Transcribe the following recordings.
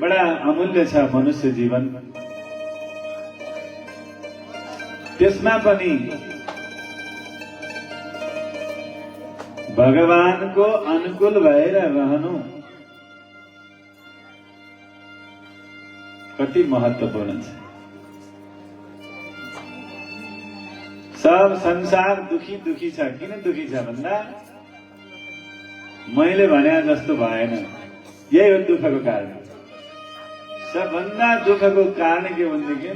बडा अमूल्य छ मनुष्य जीवन। त्यसमा पनि भगवानको अनुकूल भएर रहनु कति महत्त्वपूर्ण छ। सब संसार दुखी दुखी छ। किन दुखी छ भन्दा मैले भने जस्तो भएन। यही हो दुःखको कारण। सबभन्दा दुःखको कारण के भनेदेखि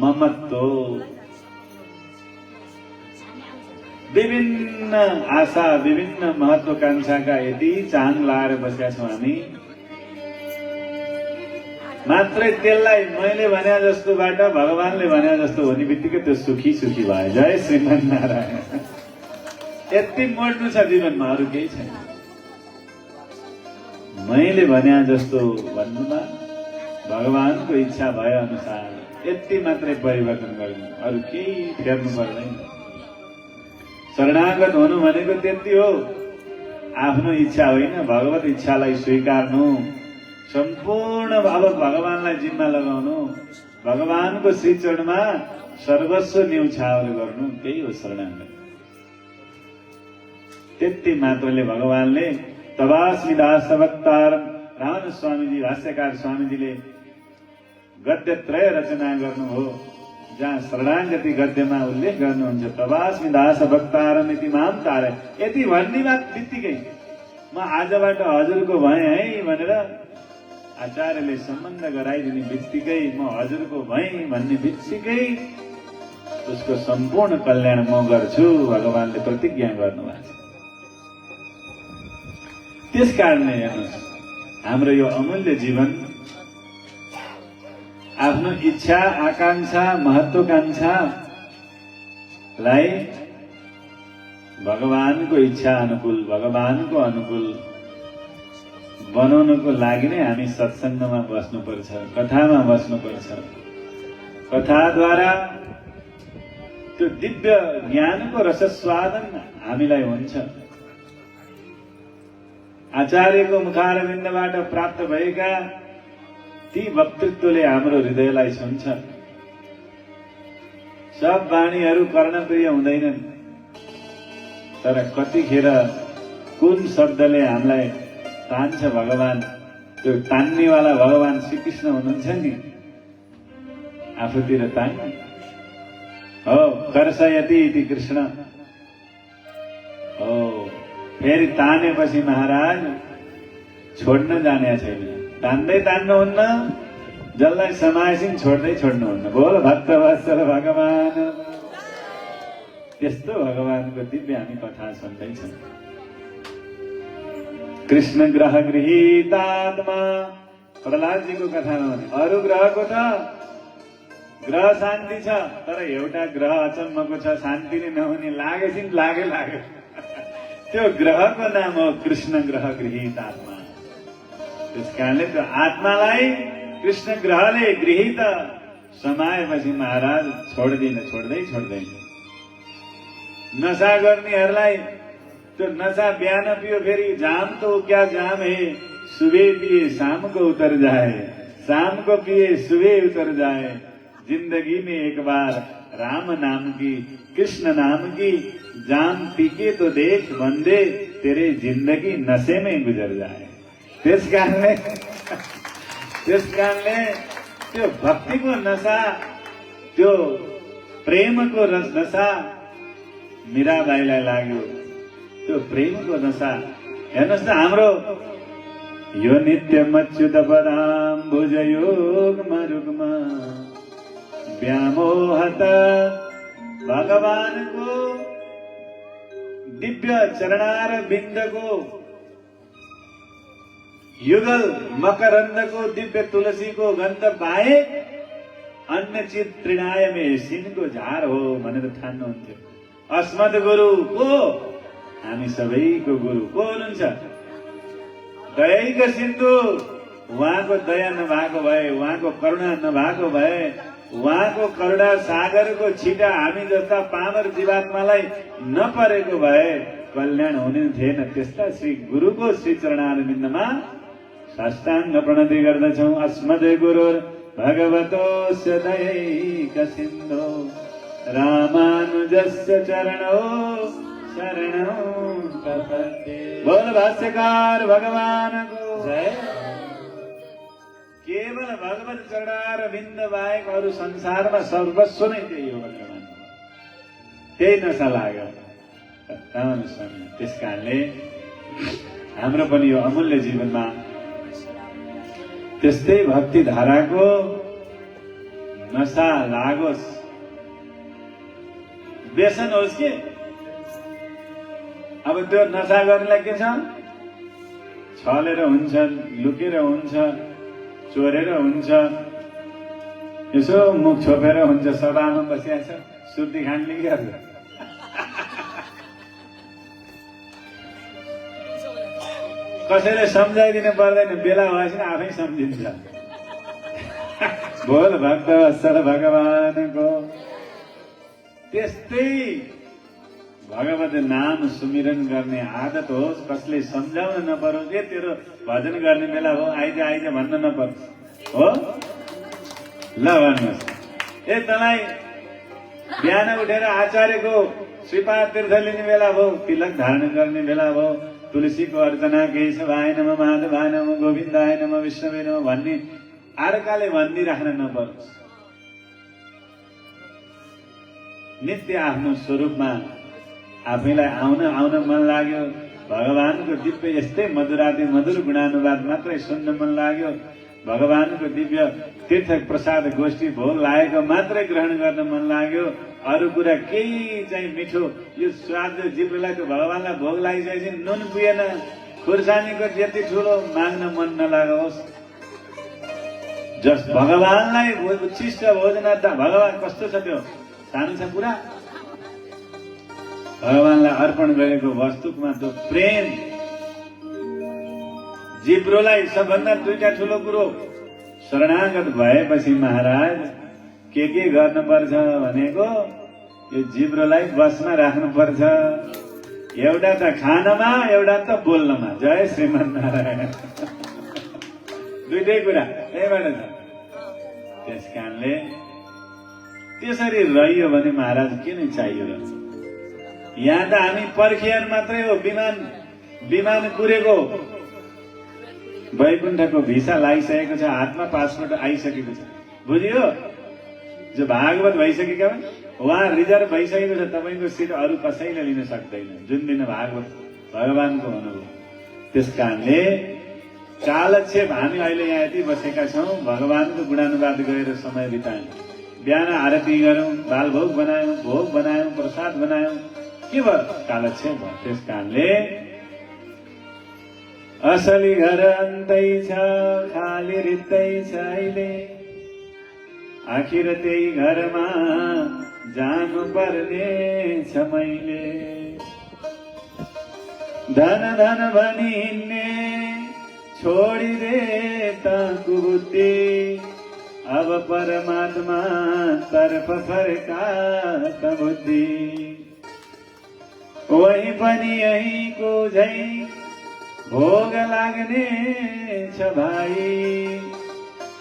ममत्व। विभिन्न आशा विभिन्न महत्वाकांक्षाका यति चाङ लाएर बसेका छौँ हामी, मात्रै त्यसलाई मैले भने जस्तोबाट भगवानले भने जस्तो हुने बित्तिकै त्यो सुखी सुखी भयो। जय श्रीमन नारायण। यति मोड्नु छ जीवनमा, अरू केही छैन। मैले भने जस्तो भन्नुमा भगवानको इच्छा भए अनुसार यति मात्रै परिवर्तन गर्नु, अरू केही फेर्नु पर्दैन। शरणागत हुनु भनेको त्यति हो। आफ्नो इच्छा होइन, भगवत इच्छालाई स्वीकार्नु, सम्पूर्ण अब भगवानलाई जिम्मा लगाउनु, भगवानको श्री चरणमा सर्वस्व न्यौछावर गर्नु, त्यही हो शरणागत। त्यति मात्रले भगवानले तवास्मि दासवक्तारम, रामन स्वामीजी भाष्यकार स्वामीजीले गद्यत्रय रचना गर्नुभयो, जहाँ शरणागति गद्यमा उल्लेख गर्नुहुन्छ। तवास्मि दासवक्तारम इति माम तारे। यति भन्ने बित्तिकै म आजबाट हजुरको भएँ है भनेर आचार्यले सम्बन्ध गराइदिने बित्तिकै म हजुरको भएँ भन्ने बित्तिकै उसको सम्पूर्ण कल्याण म गर्छु, भगवानले प्रतिज्ञा गर्नुभएको छ। त्यस कारणले हेर्नुहोस्, हाम्रो यो अमूल्य जीवन आफ्नो इच्छा आकांक्षा महत्वाकांक्षालाई भगवानको इच्छा अनुकूल, भगवानको अनुकूल बनाउनको लागि नै हामी सत्सङ्गमा बस्नुपर्छ, कथामा बस्नुपर्छ। कथाद्वारा त्यो दिव्य ज्ञानको रसस्वादन हामीलाई हुन्छ। आचार्यको मुखारविन्दबाट प्राप्त भएका ती वक्तृत्वले हाम्रो हृदयलाई छुन्छ। सब वाणीहरू कर्णप्रिय हुँदैनन्, तर कतिखेर कुन शब्दले हामीलाई तान्छ भगवान, त्यो तान्नेवाला भगवान श्रीकृष्ण हुनुहुन्छ नि, आफूतिर तान्ने हो। कर्षयति इति कृष्ण हो। फेरि तानेपछि महाराज छोड्न जाने छैन। तान्दै तान्नुहुन्न, जसलाई समाएसिन छोड्दै छोड्नुहुन्न। बोल भक्तवत्सल भगवान। त्यस्तो भगवानको दिव्य हामी कथा सुन्दैछौँ। कृष्ण ग्रह गृहीतात्मा, प्रहलादजीको कथामा भने अरू ग्रहको त ग्रह शान्ति छ, तर एउटा ग्रह अचम्मको छ, शान्ति नै नहुने, लागेसिन लागे लागे। त्यो ग्रहको नाम हो कृष्ण ग्रह गृहीतात्मा। त्यस कारणले त्यो आत्मालाई कृष्ण ग्रहले गृहीत समाएपछि महाराज छोड्दैन, छोड्दै छोड्दैन। नशा गर्नेहरूलाई तो नशा बिहान पियो फेरि जाम तो क्या जाम है, सुबह पिए शाम को उतर जाए, शाम को पिए सुबह उतर जाए। जिंदगी में एक बार राम नाम की कृष्ण नाम की जाम पी के तो देख बंदे, तेरे जिंदगी नशे में गुजर जाए। त्यस कारणले त्यो भक्तिको नशा, त्यो प्रेमको नशा मीराबाईलाई लाग्यो। त्यो प्रेमको नशा हेर्नुहोस् न, हाम्रो यो नित्यम अच्युत पदाम्बुज योगमा रुगमा व्यामोहत भगवानको दिव्य चरणार बिन्दको युगल मकरन्दको दिव्य तुलसीको गन्ध बाहेक अन्य चिज तृणायमे सिनको झार हो भनेर ठान्नुहुन्थ्यो। अस्मत् गुरु को, हामी सबैको गुरु को हुनुहुन्छ? दयाको सिन्धु, उहाँको दया नभएको भए, उहाँको करुणा नभएको भए, उहाँको करुणा सागरको छिटा हामी जस्ता पामर जीवात्मालाई नपरेको भए कल्याण हुने थिएन। त्यस्ता श्री गुरुको श्री चरणारविन्दमा साष्टाङ्ग प्रणति गर्दछौँ। अस्मद् गुरुर् भगवतोऽस्य दयैक सिन्धो रामानुजस्य चरणौ शरणौ प्रपद्ये। बोल भाष्यकार भगवान को जय। केवल भगवत चरणारविन्द बाहेक अरू संसारमा सर्वस्व नै त्यही हो भनेर मान्नु, त्यही नशा लाग्यो रामानुज स्वामी। त्यस कारणले हाम्रो पनि यो अमूल्य जीवनमा त्यस्तै भक्ति धाराको नशा लागोस्, व्यसन होस् कि। अब त्यो नशा गर्नेलाई के छ, छलेर हुन्छ, लुकेर हुन्छ, चोरेर हुन्छ, यसो मुख छोपेर हुन्छ, सभामा बसिरहेछ, सुर्ती खानले के गर्छ, कसैले सम्झाइदिनु पर्दैन, बेला भएपछि आफै सम्झिन्छ। बोल भक्त वत्सल भगवानको। त्यस्तै भगवत नाम सुमिरन गर्ने आदत होस्, कसले सम्झाउन नपरोस्, ए तेरो भजन गर्ने बेला हो, आइज आइज भन्न नपरोस् हो। ल भन्नुहोस्, ए तँलाई बिहान उठेर आचार्यको श्रीपाद तीर्थ लिने बेला भयो, तिलक धारण गर्ने बेला भयो, तुलसीको अर्चना केशवाय नमः माधवाय नमः गोविन्दाय नमः विष्णवे नमः भन्ने अर्काले भनिदिइराख्न नपरोस्। नित्य आफ्नो स्वरूपमा आफैलाई आउन मन लाग्यो, भगवानको दिव्य यस्तै मधुराति मधुर गुणानुवाद मात्रै सुन्न मन लाग्यो, भगवानको दिव्य तीर्थ प्रसाद गोष्ठी भोग लागेको मात्रै ग्रहण गर्न मन लाग्यो, अरू कुरा केही चाहिँ मिठो यो स्वाद जिब्रोलाई त भगवानलाई भोग लागिसकेपछि नुन पुगेन, खुर्सानीको जति ठुलो माग्न मन नलागोस्। जस भगवानलाई उच्छिष्ट भोजन, भगवान कस्तो छ त्यो, सानो छ कुरा। भगवानलाई अर्पण गरेको वस्तुमा त्यो प्रेम, जिब्रोलाई सबभन्दा दुईटा ठुलो कुरो शरणागत भएपछि महाराज के गर्नुपर्छ भनेको, यो जिब्रोलाई बसमा राख्नुपर्छ, एउटा त खानमा, एउटा त बोल्नमा। जय श्रीमन्नारायण। दुईटै कुरा त्यहीबाट छ। त्यस कारणले त्यसरी रहियो भने महाराज के नै चाहियो र। यहाँ त हामी पर्खियन मात्रै हो, विमान कुरेको, वैकुण्ठको भिसा लागिसकेको छ, हातमा पासपोर्ट आइसकेको छ, बुझ्यो। जो भागवत भइसकेका उहाँ रिजर्भ भइसकेको छ, तपाईँको सिट अरू कसैले लिन सक्दैन, जुन दिन भागवत भगवानको हुनुभयो। त्यस कारणले कालक्षेप हामी अहिले यहाँ यति बसेका छौँ, भगवानको गुणानुवाद गरेर समय बितायौँ, बिहान आरती गऱ्यौँ, बाल भोग बनायौँ, भोग बनायौँ, प्रसाद बनायौँ, के भयो, कालक्षेप भयो। त्यस कारणले असली घर अन्तै छ, खाली रित्तै छ अहिले, आखिर त्यही घरमा जानु पर्ने छ मैले। धन धन भनी हिँड्ने छोडिदे त कुबुद्धि, अब परमात्मा तर्फ फर्का त बुद्धि। वही पनि यहीको झै भोग लाग्ने छ भाइ,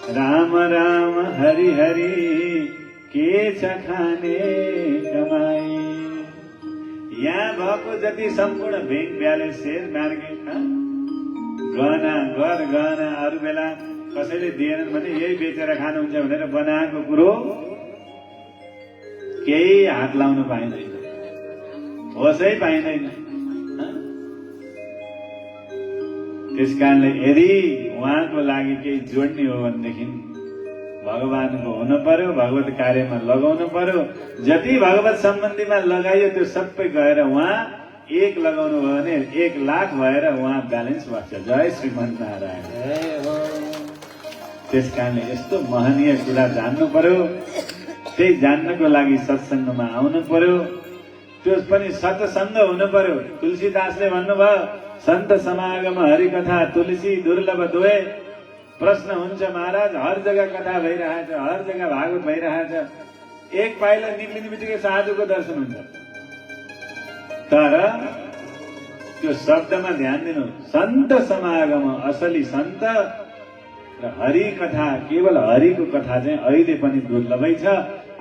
राम राम हरि हरि के छ खाने कमाई। यहाँ भएको जति सम्पूर्ण बैंक ब्यालेन्स शेयर मार्केट गहना घर गहना अरू बेला कसैले दिएनन् भने यही बेचेर खानुहुन्छ भनेर बनाएको कुरो केही हात लाउन पाइँदैन, होसै पाइँदैन। त्यस कारणले यदि उहाँको लागि केही जोड्ने हो भनेदेखि भगवानको हुनु पर्यो, भगवत कार्यमा लगाउनु पर्यो। जति भगवत सम्बन्धीमा लगाइयो त्यो सबै गएर उहाँ एक लगाउनु भयो भने 1 लाख भएर उहाँ ब्यालेन्स बस्छ। जय श्रीमन्नारायण। त्यस कारणले यस्तो महनीय कुरा जान्नु पर्यो, त्यही जान्नको लागि सत्सङ्गमा आउनु पर्यो, त्यो पनि सत्सङ्ग हुनु पर्यो। तुलसीदासले भन्नुभयो, सन्त समागम हरिकथा तुलसी दुर्लभ दुवै। प्रश्न हुन्छ महाराज, हर जग्गा कथा भइरहेछ, हर जग्गा भागवत भइरहेछ, एक पाइला निक्लिने बित्तिकै साधुको दर्शन हुन्छ, तर त्यो शब्दमा ध्यान दिनु। सन्त समागम, असली सन्त र हरि कथा, केवल हरिको कथा चाहिँ अहिले पनि दुर्लभै छ।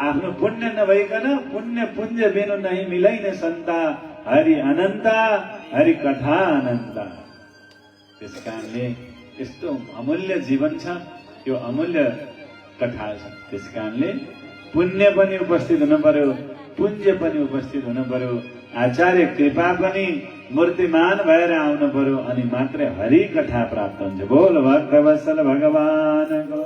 आफ्नो पुण्य नभइकन पुण्य पुञ्ज बिनु नहीं मिलैन सन्ता, हरि अनन्ता हरि कथा अनन्ता। त्यस कारणले यस्तो अमूल्य जीवन छ, यो अमूल्य कथा छ। त्यस कारणले पुण्य पनि उपस्थित हुनु पर्यो, पुञ्ज पनि उपस्थित हुनु पर्यो, आचार्य कृपा पनि मूर्तिमान भएर आउनु पर्यो, अनि मात्रै हरि कथा प्राप्त हुन्छ। बोल भक्तवत्सल भगवानको।